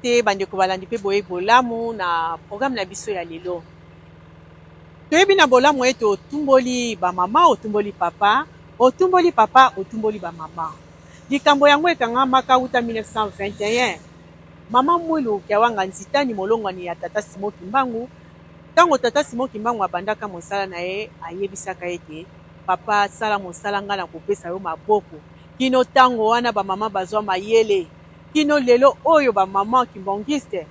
Mbote bandeko balandi mpe boye bolamu na programme na biso ya lelo. Toyebi na bolamu ete otumboli ba mama, otumboli papa, otumboli papa, otumboli ba mama. Likambo yango ekangamaka wuta 1921. Mama Mwilu Kiawanga Nzitani molongwani ya tata Simon Kimbangu, tango tata Simon Kimbangu abandaka mosala na ye ayebisaka ete papa sala mosala ngai nakopesa yo maboko. Kino tango wana ba mama bazwa mayele. Kino lelo oyo ba maman kimbanguiste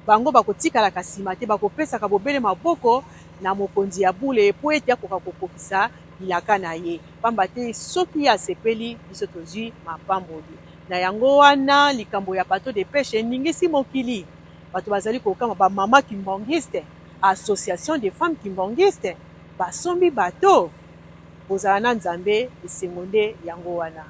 bango bakotikalaka sima te, bakopesaka bobele maboko na mokonzi ya bule mpo ete akoka kokokisa bilaka na ye, pamba te soki ye asepeli, biso tozwi mapamboli. Na yango wana likambo ya bateau de peche eningisi mokili. Bato bazali kokamwa, ba maman kimbanguiste, association des femmes kimbanguistes basombi bateau? Kozala na Nzambe esengo nde yango wana.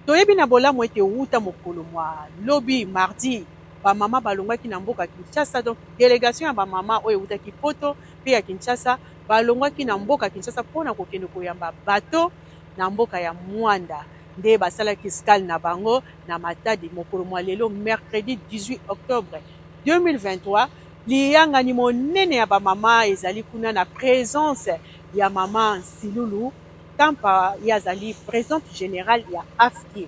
Toyebi na bolamu ete wuta mokolo mwa lobi mardi, ba mama balongwaki na mboka Kinshasa, donc delegation ya ba mama oyo ewutaki poto mpe ya Kinshasa balongwaki na mboka Kinshasa mpo na kokende koyamba bateau na mboka ya Muanda. Nde basalaki escale na bango na Matadi mokolo mwa lelo mercredi 18 octobre 2023. Liyangani monene ya ba mama ezali kuna na presence ya mama Nsilulu Tampa, ye azali presidente generale ya AFKI.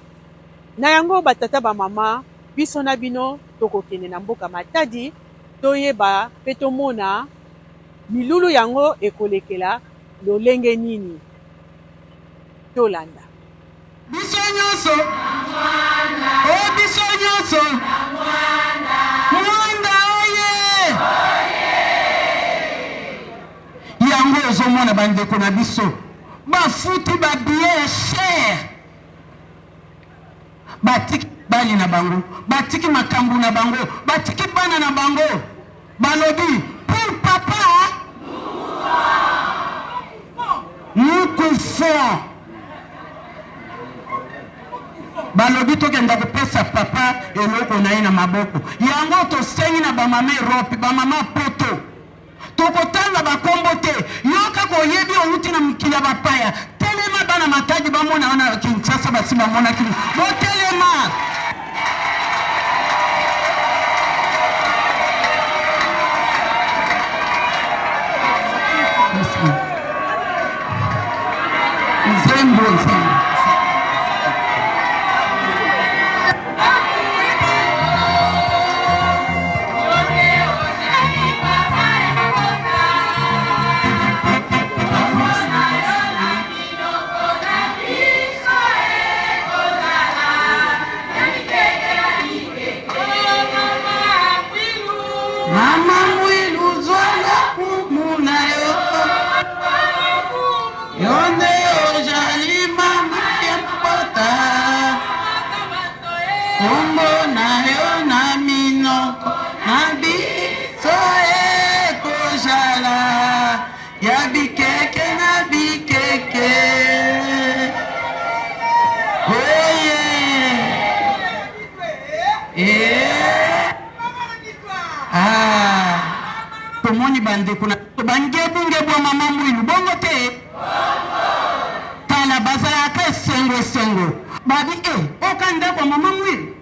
Na yango ba tata ba mama, biso na bino tokokende na mboka Matadi toyeba pe tomona milulu yango ekolekela lolenge nini. Tolanda. Biso nyonso, oh biso nyonso, Mwanda oye! Yango ozomona bandeko na biso bafuti ba billet ya cher, batiki bali na bango, batiki makambo na bango, batiki bana na bango, balobi pour papa nous kufons. Balobi tokenda kopesa papa eloko na ye na maboko. Yango tosengi na bamama Europe, bamama poto Tokotanga ba kombo te. Yo kaka oyebi owuti na mokili ya bapaya. Telema bana Matadi bamona yo na Kinshasa basi bamonaki. Botelema. Nzembo nzembo. Mama Mwilu zwa lokumu na yo, yo nde ozali mama ya mabota. Kombo na yo na minoko na biso ekozala ya bikeke na bikeke. Oye eh. Ah, tomoni bandeko na biso bangebungebu ya mama Mwilu bongo te Tala bazalaka esengo esengo babi e eh, oka ndako ya mama Mwilu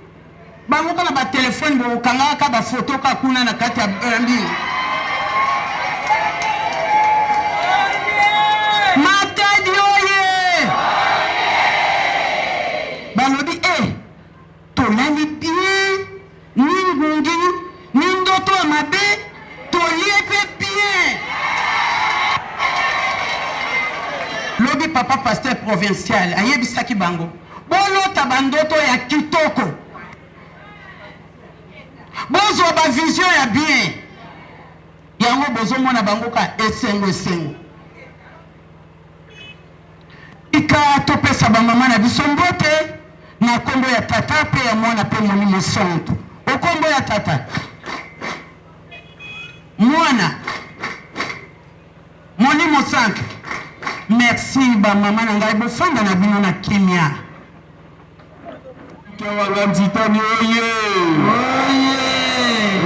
bango kaka ba telefone bokokangaka ka ba foto ka kuna na kati ya mbinga Matadi oye balobi e eh, Tolali bien ni ngungi ni ndoto ya mabe tolie pe bien. Lobi papa pasteur provincial ayebisaki bango bolota ba ndoto ya kitoko, bozwa ba vision ya bien. Yango bozomona bango ka esengo esengo. Tika topesa ba mama na biso mbote na kombo ya Tata pe ya Mwana pe Molimo Santu. O kombo ya Tata, Mwana, Molimo Santu. Merci ba mama na ngai, bofanda na bino na kimia. Kiawanga Nzitani oye! Oye!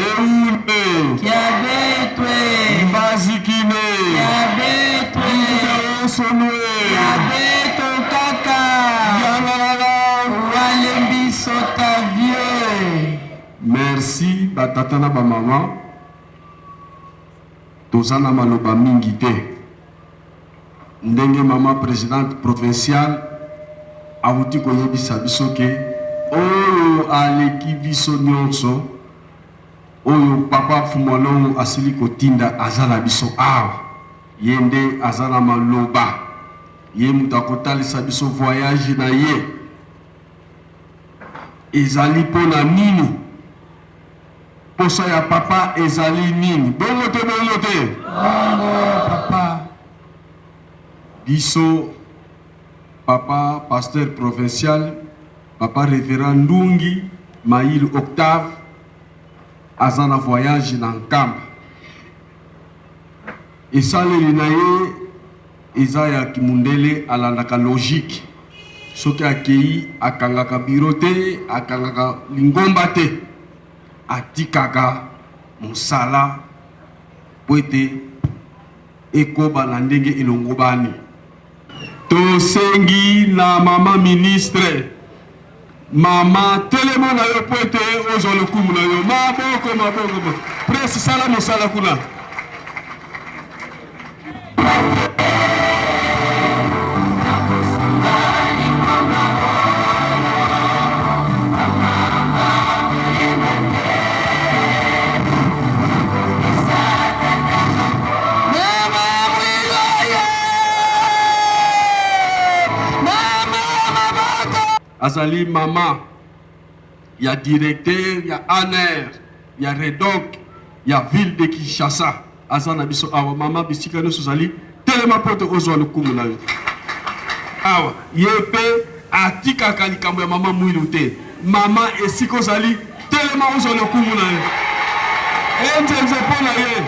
Eule! Kiabetwe! Mbazikine! Kiabetwe! Osonwe! Kiabeto kaka! Yangalala! Walembi sota vieux! Merci. Ba tata na ba mama, toza na maloba mingi te. Ndenge mama presidente provinciale awuti koyebisa biso ke oyo aleki biso nionso, oyo papa Fumwalongo asili kotinda aza na biso awa. Ye nde aza na maloba, ye moto akotalisa biso voyage na ye. Ezali mpo na nini? Posa ya papa ezali nini? Bongo te, bongo te. Bongo papa. Biso papa pasteur provincial, papa reverend Ndungi Mayilu Octave aza na voyage na Nkamba. Esaleli na ye eza ya kimundele, alandaka logique. Soki akeyi akangaka bureau te, akangaka lingomba te, atikaka mosala po ete ekoba na ndenge elongobani. Tosengi na mama ministre, mama telema na yo po ete ozwa lokumu na yo. Maboko, maboko, presse sala mosala kuna. Azali mama ya directeur ya ANR ya REDOC ya ville de Kinshasa. Aza na biso awa mama, bisika nyonso ozali, telema mpo ete ozwa lokumu na yo awa. Ye mpe atikaka likambo ya mama Mwilu te. Mama, esika ozali, telema ozwa lokumu na yo. Enzenze mpo na ye.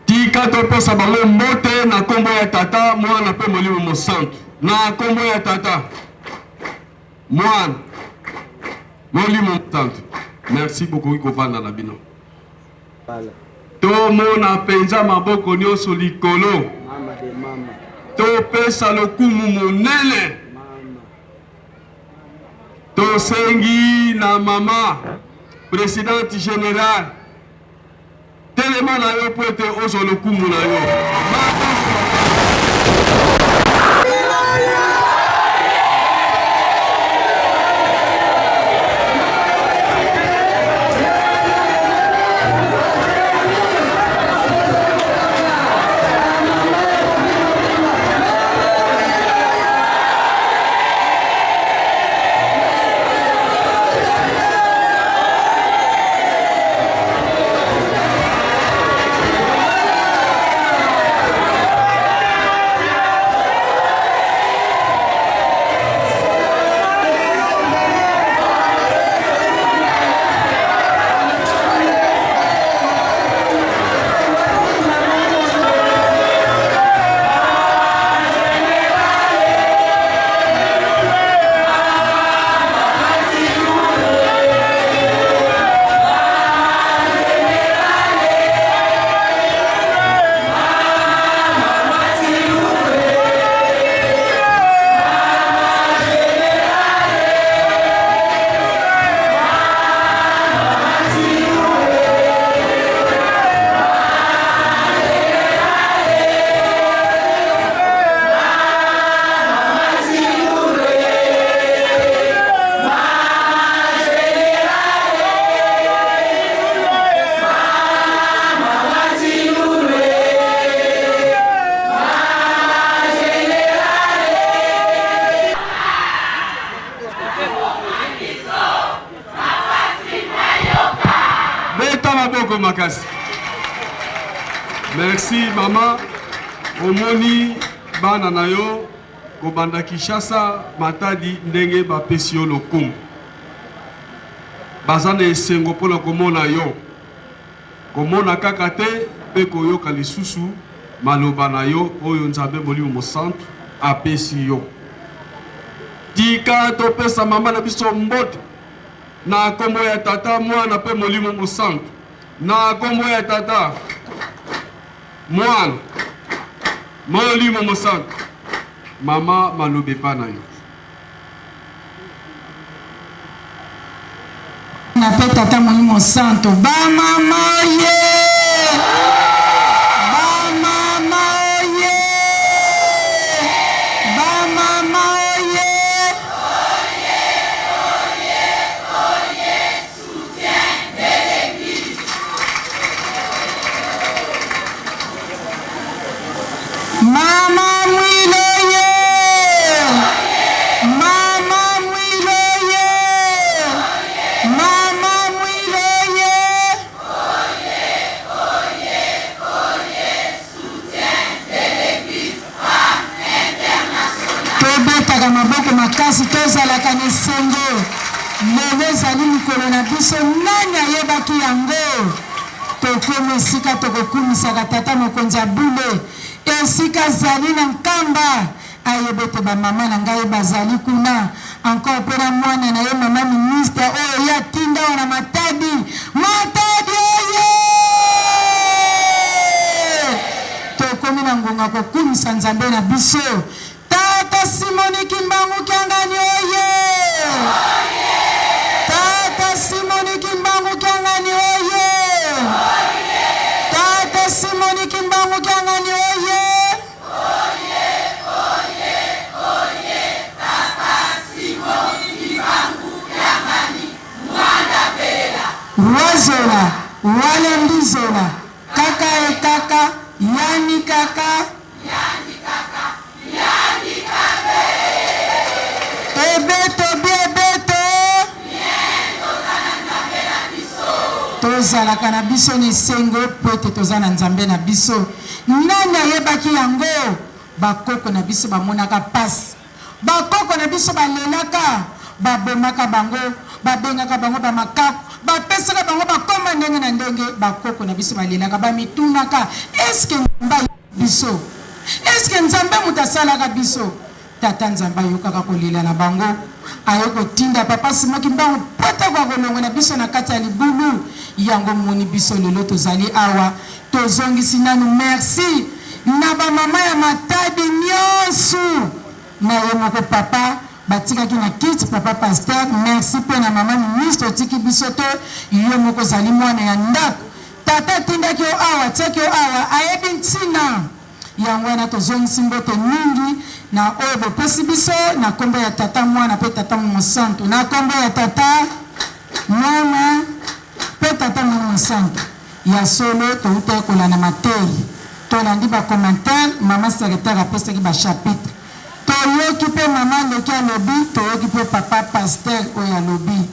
Tika topesa bango mbote na nkombo ya Tata, Mwana mpe Molimo Mosantu. Na nkombo ya Tata, Mwana, Molimo Mosantu. Merci, bokoki kovanda na bino. Tomona mpenza maboko nyonso likolo, topesa lokumu monene. Tosengi na mama presidente generale, telema na yo mpo ete ozwa lokumu na yo. Beta maboko makasi. Merci mama. Omoni bana na yo kobanda Kinshasa, Matadi ndenge bapesi yo lokumu. Baza na esengo mpo na komona yo. Komona kaka te mpe koyoka lisusu maloba na yo oyo Nzambe Molimo Mosantu apesi yo. Tika topesa mama na biso mbote na kombo ya Tata, Mwana mpe Molimo Mosantu. Na kombo ya Tata, Mwana, Molimo Mosantu. Mama, maloba epa na yo. Na mpe Tata Molimo Santo. Ba mama oye! Ba mama oye! Ba mama oye! Mama Mwilo ye! Mama Mwilo ye! Mama Mwilo ye! Tobetaka maboko makasi, tozalaka na esengo. Lelo ezali mokolo na biso. Nani ayebaki yango? Tokomi esika tokokumisaka Tata Mokonzi ya bule, esika azali na Nkamba. Ayeba ete ba mama na ngai bazali kuna encore mpe na mwana na ye mama ministre oyo ye atinda awa na Matadi. Matadi oye! Tokomi na ngonga kokumisa Nzambe na biso. Tata Simoni Kimbangu Kiangani oye! Tata Simoni Kimbangu Kiangani oye! Tata Simoni Kimbangu Kiangani oye! Wazola, wala mbizola, kaka e kaka, yani kaka. Ebeto bi ebeto. Tozalaka na biso na esengo mpo ete toza na Nzambe na biso. Nani ayebaki yango? Bakoko na biso bamonaka pasi. Bakoko na biso balelaka, babomaka bango, babengaka bango ba makaku, bapesaka bango bakoma ndenge na ndenge. Bakoko na biso balelaka, bamitunaka, est-ce que Nzambe ayebi biso? Est-ce que Nzambe moto asalaka biso? Tata Nzambe ayokaka kolela na bango, aye kotinda Papa Simon Kimbangu po ete akoka kolongola biso na kati ya libulu. Yango omoni biso lelo tozali awa, tozongisi nanu merci na ba mama ya Matadi nionsu, na ye moko Papa batikaki na kiti, Papa Pasteur, merci pe na mama ministre otiki biso te, yo moko ozali mwana ya ndaku, Tata atindaki yo awa, atiaki yo awa, ayebi ntina. Yango wana tozongisi mbote mingi na oyo bopesi biso na kombo ya Tata, Mwana pe Tata Mosantu. Na kombo ya Tata, Mwana pe Tata Mosantu. Ya solo towutaki kolanda mateyi, tolandi ba commentaires, mama secretaire apesaki ba chapitres. Toyoki pe mama leki alobi, toyoki pe papa pasteur oyo alobi.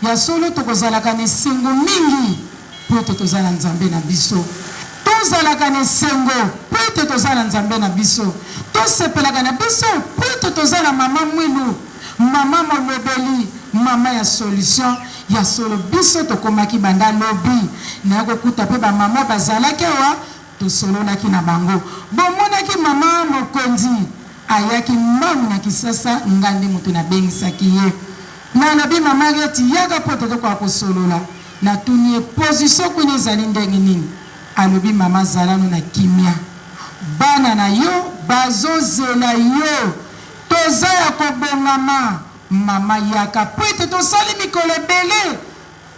Ya solo tokozalaka na esengo mingi mpo ete toza na Nzambe na biso. Tozalaka na esengo mpo ete toza na Nzambe na biso. Tosepelaka na biso mpo ete toza na mama Mwilu, mama molobeli, mama ya solution. Ya solo biso tokomaki banda lobi. Naya kokuta mpe ba mama bazalaki awa, tosololaki na bango. Bomonaki mama mokonzi ayaki mbangu na Kisasa, nga nde moto nabengisaki ye. Nalobi mama Reti yaka mpo ete tokoka kosolola. Natuni ye position kuna ezali ndenge nini? Alobi mama zala no na kimia bana na yo bazozela yo toza ya kobongama mama yaka mpo ete tosali mikolo ebele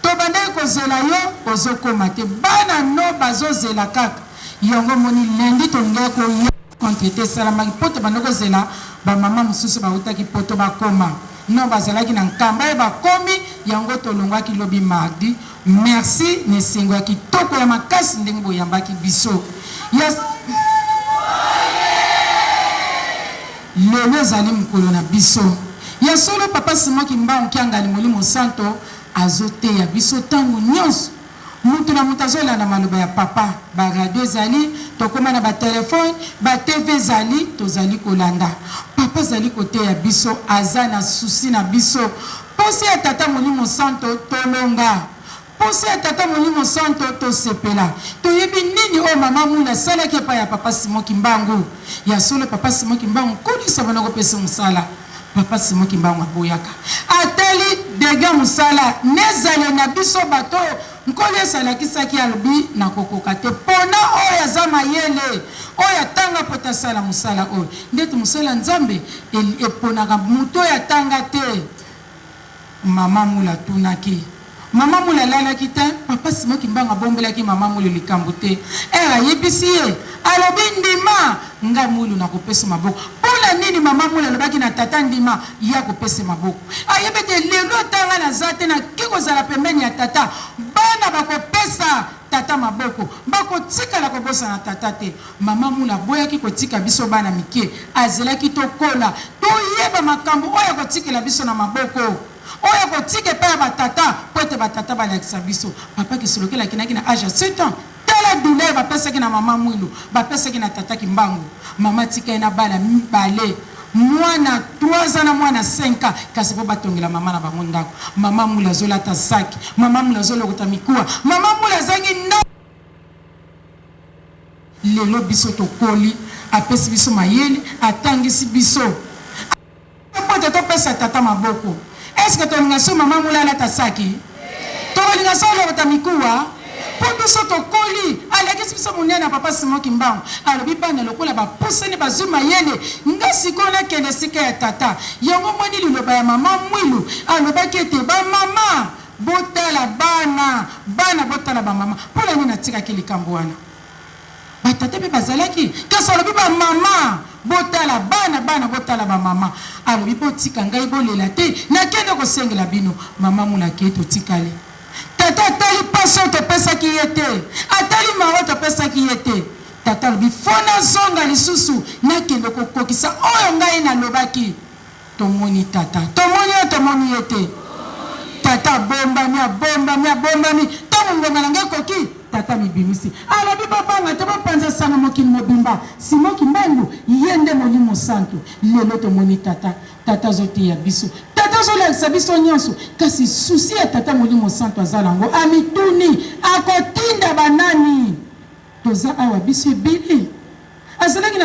tobandaki kozela yo ozokoma te bana no bazozela kaka yango omoni lundi tolingaki koya Contre te esalamaki mpo tobanda kozela ba mama mosusu bawutaki poto bakoma non bazalaki na nkamba ye bakomi yango tolongwaki lobi mardi merci na esengo ya kitoko ya makasi ndenge boyambaki biso ya lelo ezali mokolo na biso ya solo papa Simon Kimbangu Kiangani Molimo Santo azoteya biso tango nionso Mutu na mutu azolanda maloba ya papa, ba radio ezali, tokoma na ba telephone, ba TV ezali, tozali kolanda. Papa azali koteya biso, aza na souci na biso. Posa ya Tata Molimo Santo tolonga. Posa ya Tata Molimo Santo tosepela. Toyebi nini oyo mama Mula asalaki epai ya Papa Simon Kimbangu. Ya solo Papa Simon Kimbangu Nkolo Yesu abanda kopesa mosala. Papa Simon Kimbangu aboyaka. Atali degre ya mosala n'ezaleli na biso bato oyo Nkolo Yesu alakisaki alobi nakokoka te pona oyo aza mayele oyo atanga po ete asala mosala oyo. Ndeti mosala ya Nzambe eponaka moto oyo atanga te. Mama Mula atunaki. Mama Mula alalaki te. Papa Simon Kimbangu abombelaki Mama Mulu likambo te. Heure ayebisi ye, alobi ndima, nga Mulu nakopesa maboko. Pona nini Mama Mulu alobaki na tata ndima, ye akopesa maboko? Ayebi ete lelo ata nga naza te, nake kozala pembeni ya tata, bana bakopesa tata maboko, bakotikala kobosana tata te. Mama Mula aboyaki kotika biso bana mike, azelaki tokola, toyeba makambo oyo akotikela biso na maboko, oyo akotika epai ya ba tata mpo ete ba tata balakisa biso. Papa Kisolokele akendaki na age ya 7 ans, tala douleur bapesaki na mama Mwilu, bapesaki na tata Kimbangu. Mama atika ye na bana mibale, mwana 3 ans na mwana 5 ans, kasi mpo batongela mama na bango ndako. Mama Mula azolata sac, mama Mula azolokota mikuwa, mama Mula azangi ndako. Lelo biso tokoli, apesi biso mayele, atangisi biso mpo ete topesa tata maboko. Est-ce que tolinga so mama Mula alata saki? Tokolinga so alokota mikuwa? Mpo biso tokoli, alakisi biso monene ya papa Simon Kimbangu. Alobi bana lokola bapusani bazwi mayele, nga sikoyo nakende esika ya tata. Yango omoni liloba ya mama Mwilu alobaki ete ba mama Botala bana, bana botala ba mama. Mpo na nini atikaki likambo wana? Ba tata mpe bazalaki, kasi alobi ba mama botala bana, bana botala ba mama. Alobi botika ngai bolela te, nakende kosengela bino. Mama Mula akei, totikali. Tata atali mpasi oyo topesaki ye te, atali mawa oyo topesaki ye te. Tata alobi fo nazonga lisusu, nakende kokokisa oyo ngai nalobaki. Tomoni tata. Tomoni ye, tomoni ye te. Tata abombami, abombami, abombami. Ntango ngonga na ngai ekoki, tata amibimisi. Alobi, Bobanga te, bopanza sango mokili mobimba. Simon Kimbangu, ye nde Molimo Santu. Lelo tomoni tata. Tata azoteya biso. Tata azolakisa biso nyonso. Kasi souci ya tata Molimo Santu aza na yango, amituni, akotinda banani? Toza awa biso ebele. Azalaki na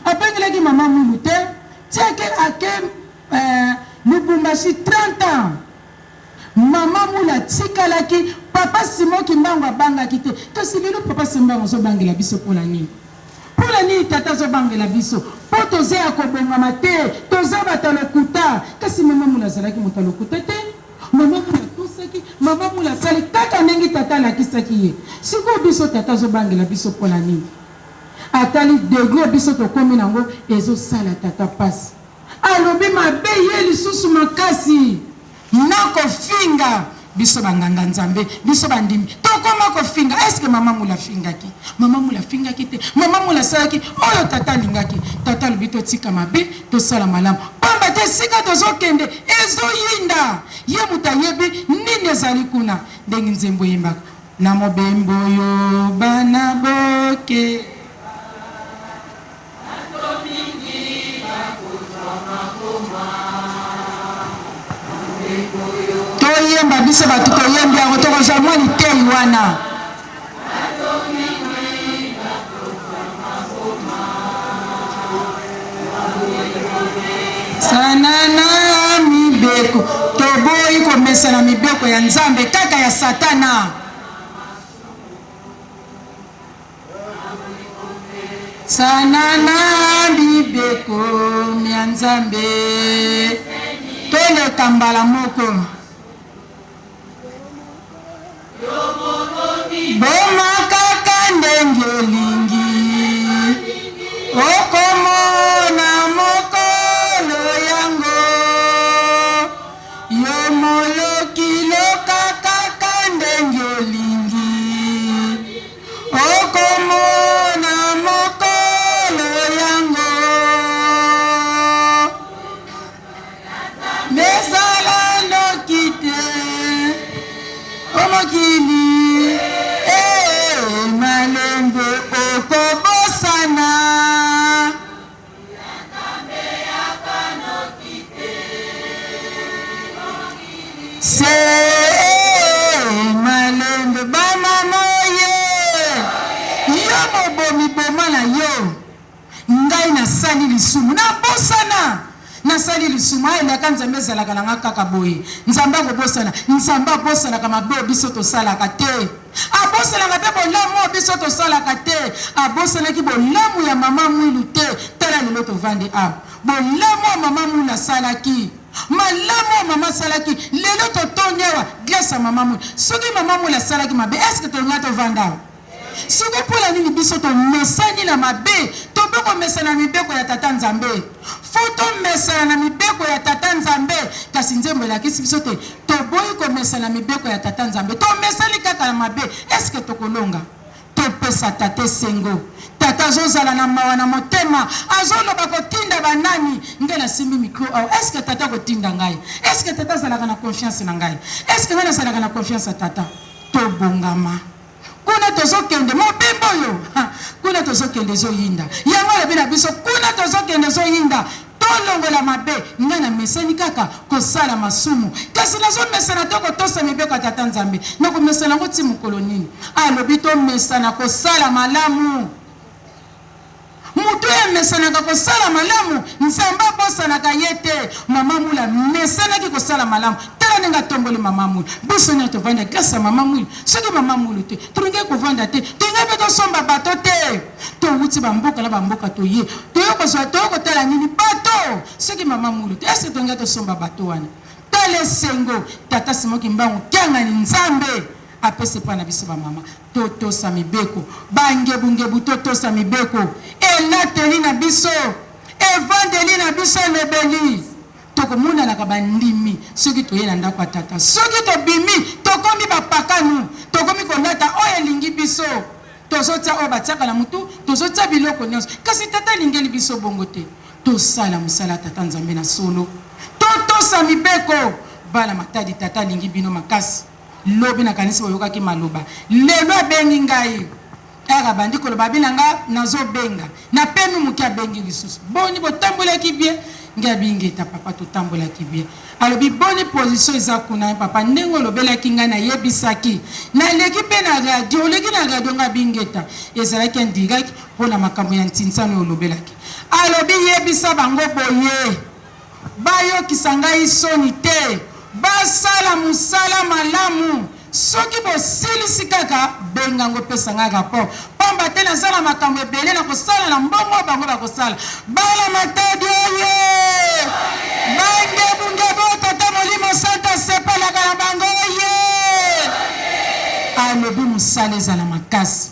abengelaki mama Mwilu te ti ake ake eh, Lubumbashi 30 ans. Mama Mwilu atikalaki, papa Simon Kimbangu abangaki te. Kasi lelo papa Simbangu azobangela biso pona nini? Pona nini tata azobangela biso? Po toza ya kobongama te, toza bato ya lokuta. Kasi mama Mwilu azalaki moto ya lokuta te. Mama Mula atosaki, mama Mula asali kaka ndenge tata alakisaki ye. Sikoyo biso tata azobangela biso pona nini? Atali degre biso tokomi nango ezosala tata pasi. Alobi mabe ye lisusu makasi nako finga biso ba nganga nzambe biso ba ndimi tokoma kofinga est ce que mama mula afingaki? Mama mula afingaki te mama mula asalaki oyo tata alingaki tata alobi totika mabe tosala malamu pamba te esika tozokende ezoyinda ye moto ayebi nini ezali kuna ndenge nzembo eyembaka Na mobembo oyo bana boke. Bato mingi bakozwa makoma. Mobembo oyo. Toyemba biso bato toyembi yango tokozwa mwa liteyi wana. Bato mingi bakozwa makoma. Sana na mibeko toboyi komesana mibeko ya Nzambe kaka ya Satana. Sana na mibeko ya Nzambe toleka mbala moko. Boma kaka ndenge olingi, okomona mokolo yango. Yo moloki loka kaka ndenge olingi, okomona mokolo yango. Mezala noki te o mokili ee malembe okobosana. Se ee malembe bamama oye yo mobomi boma na yo. Ngai nasali lisumu, nabosana. Nasali lisumu. Ah, elaka Nzambe ezalaka na nga kaka boye. Nzambe akobosana. Nzambe abosanaka mabe oyo biso tosalaka te. Abosanaka mpe bolamu oyo biso tosalaka te. Abosanaki bolamu ya mama Mwilu te. Tala lelo tovandi awa. Bolamu oyo mama Mwilu asalaki. Malamu oyo mama asalaki. Lelo totondi awa grace ya mama Mwilu. Soki mama Mwilu asalaki mabe, est-ce que tolingaki tovanda awa? Sikoyo mpo na nini biso tomesani na mabe? Tobe komesana na mibeko ya Tata Nzambe. Fo tomesana na mibeko ya Tata Nzambe. Kasi nzembo elakisi biso te toboyi komesana na mibeko ya Tata Nzambe. Tomesani kaka na mabe. Est-ce que tokolonga? Topesa Tata esengo. Tata azozala na mawa na motema, azoloba kotinda banani? Ngai nasimbi micro awa, est-ce que Tata akotinda ngai? Est-ce que Tata azalaka na confiance na ngai? Est-ce que ngai nazalaka na confiance ya Tata? Tobongama. Kuna tozokende mobembo oyo, kuna tozokende ezoyinda. Yango alobi na biso, kuna tozokende ezoyinda. Tolongola mabe. Ngai namesani kaka kosala masumu, kasi nazomesana te kotosa mibeko ya Tata Nzambe. Nakomesana yango ti mokolo nini? Alobi tomesana kosala malamu. Moto oyo amesanaka kosala malamu, Nzambe abosanaka ye te. Mama Mula amesanaki kosala malamu. Tala ndenge atomboli Mama Mulu. Biso nyonso tovandi grâce ya Mama Mulu. Soki Mama Mulu te, tolingaki kovanda te. Tolingaki mpe tosomba bato te. Towuti bamboka na bamboka toye. Toye kozwa, toye kotala nini? Bato! Soki Mama Mulu te, est-ce que tolingaki tosomba bato wana? Tala esengo! Tata Simon Kimbangu Kiangani Nzambe apesa epai na biso ba mama. Totosa mibeko. Ba ngebungebu totosa mibeko. Elateli na biso, evandeli na biso, elobeli. Tokomonanaka bandimi soki toye na ndako ya Tata. Soki tobimi, tokomi bapakanu. Tokomi kolata oyo elingi biso. Tozotia oyo batiaka na mutu, tozotia biloko nyonso. Kasi Tata alingeli biso bongo te. Tosala mosala ya Tata Nzambe na solo. Totosa mibeko. Bana Matadi, Tata alingi bino makasi. Lobi nakanisi boyokaki maloba. Lelo abengi ngai. Heure abandi koloba abi na nga nazo benga. Na pemi moke abengi lisusu. Boni botambolaki bien? Ngai abi ingeta papa totambolaki bien. Alobi boni position eza kuna papa ndenge olobelaki ngai nayebisaki. Naleki pe na radio oleki na radio ngai abi ingeta. Ezalaki indirect pona makambo ya ntinsano oyo olobelaki. Alobi yebisa bango boye. Bayokisa ngai soni te. Basala mosala malamu. Soki bosilisi kaka, benga ngo pesa ngai rapport. Pamba te naza na makambo ebele na kosala na mbongo oyo bango bakosala. Bana Matadi oye! Bangebungebu oyo Tata Molimo Santu asepelaka na bango oye! Alobi mosala ezala makasi.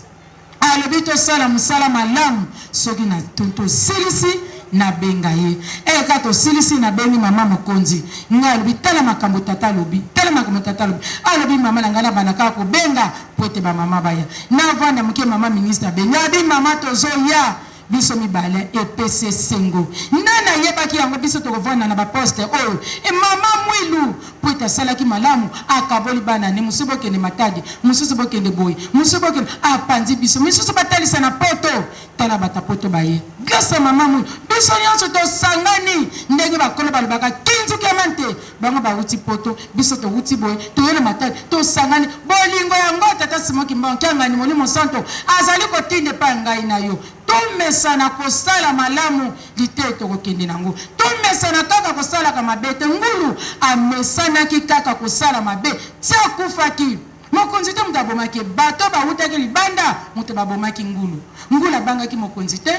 Alobi tosala musala malamu soki na tosilisi na benga ye eh ka tosilisi na bengi mama mokonzi ngai alobi tala makambo tata alobi tala makambo tata alobi alobi mama na ngai na banda kaka kobenga po ete ba mama baya na vanda moke mama ministre abengi abi mama tozoya Biso mibale epesi esengo. Nani ayebaki yango? Biso tokovanda na ba poste oyo. E mama Mwilu, mpo ete asalaki malamu, akaboli bana ne, mosusu bokende Matadi, mosusu bokende boye, mosusu bokende, apanzi biso, misusu batalisa na poto. Tala bato ya poto baye. Grace ya mama Mwilu, biso nionso tosangani ndenge bakolo balobaka kinzuki ya mante. Bango bawuti poto, biso towuti boye, toye na Matadi, tosangani. Bolingo yango Tata Simon Kimbangu Kiangani Molimo Santo azali kotinda epai ya ngai na yo. Tomesana kosala malamu, liteyo tokokende na yango. Tomesana kaka kosalaka mabe te. Ngulu amesanaki kaka kosala mabe ti akufaki. Mokonzi te moto abomaki ye, bato bawutaki libanda moto babomaki ngulu. Ngulu abangaki mokonzi te,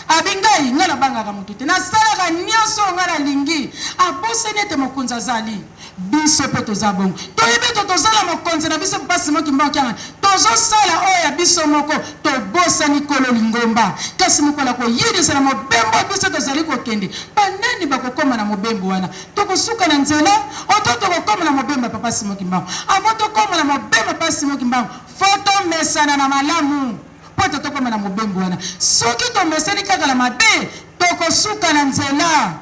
abi ngai, ngai nabangaka moto te, nasalaka nionso oyo ngai nalingi. Abosani ete mokonzi azali. Biso pe toza bongo, toyebi ete toza na mokonzi na biso Papa Simon Kimbangu Kiangani, tozosala oyo ya biso moko, tobosani Nkolo lingomba. Kasi mokolo ya koyinisa na mobembo oyo biso tozali kokende, banani bakokoma na mobembo wana? Tokosuka na nzela oto tokokoma na mobembo ya Papa Simon Kimbangu? Avant tokoma na mobembo ya Papa Simon Kimbangu, faut tomesana na malamu mpo ete tokoma na mobembo wana. Soki tomesani kaka na mabe, tokosuka na nzela.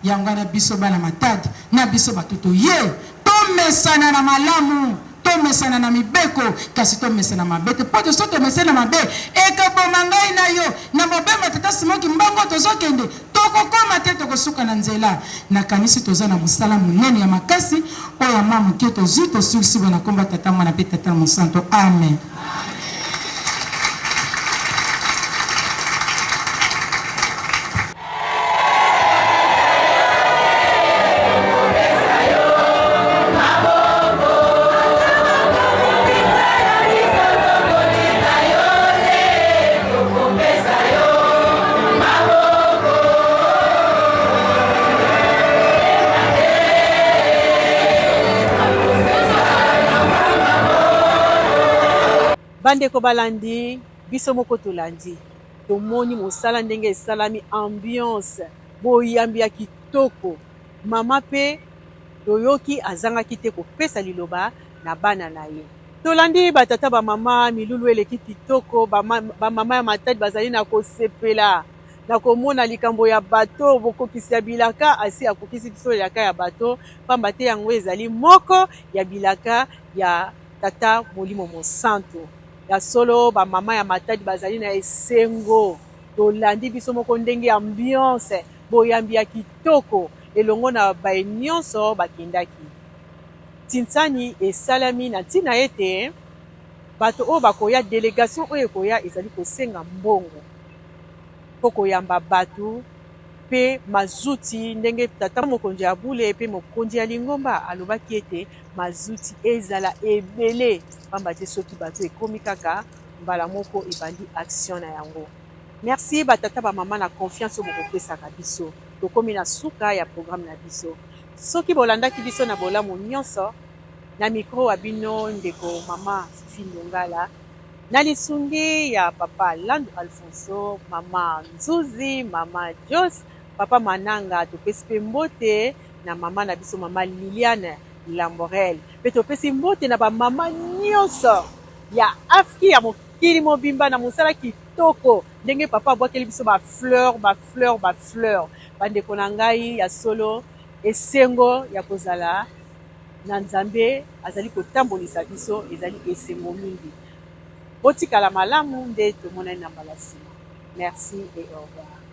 Yango wana biso bana Matadi na biso bato toye, tomesana na malamu, tomesana na mibeko, kasi tomesana mabe te, mpo ete soki tomesani na mabe, ekoboma ngai na yo na mobembo ya Tata Simon Kimbangu oyo tozokende. Tokokoma te, tokosuka na nzela. Nakanisi toza na mosala monene ya makasi oyo ya mwa moke tozui, tosukisi boye na nkombo ya Tata, Mwana mpe Tata Mosanto. Amen. Bandeko balandi, biso moko tolandi, tomoni mosala ndenge esalami, ambiance, boyambi ya kitoko. Mama pe toyoki azangaki te kopesa liloba na bana na ye. Tolandi ba tata ba mama, milulu eleki kitoko, ba mama ya Matadi bazali na kosepela na komona likambo ya bato, bokokisi ya bilaka, asi akokisi biso elaka ya bato, pamba te yango ezali moko ya bilaka ya Tata Molimo Mosantu. Ya solo ba mama ya Matadi bazali na esengo, tolandi biso moko ndenge ambiance, boyambi ya kitoko elongo na baye nionso bakendaki. Tinsani esalami na ntina ete bato oyo bakoya, delegation oyo ekoya ezali kosenga mbongo mpo koyamba bato mpe mazuti, ndenge tata mokonzi ya bule mpe mokonzi ya lingomba alobaki ete mazuti ezala ebele, pamba te soki bato ekomi kaka mbala moko ebandi action na yango. Merci ba tata ba mama na confiance oyo bokopesaka biso. Tokomi na suka ya programme na biso. Soki bolandaki biso na bolamu nionso, na micro wa bino ndeko mama Fifi Ndongala, na lisungi ya papa Landu Alfonso, mama Nzuzi, mama Jos, papa Mananga, topesi pe mbote na mama na biso mama Liliane Lamborel, pe topesi mbote na ba mama nionso ya Afki ya mokili mobimba na mosala kitoko ndenge papa abwakeli biso ba fleurs, ba fleurs, ba fleurs. Bandeko na ngai, ya solo esengo ya kozala na Nzambe azali kotambolisa biso ezali esengo mingi. Botikala malamu nde tomonani na mbala sima. Merci et au revoir.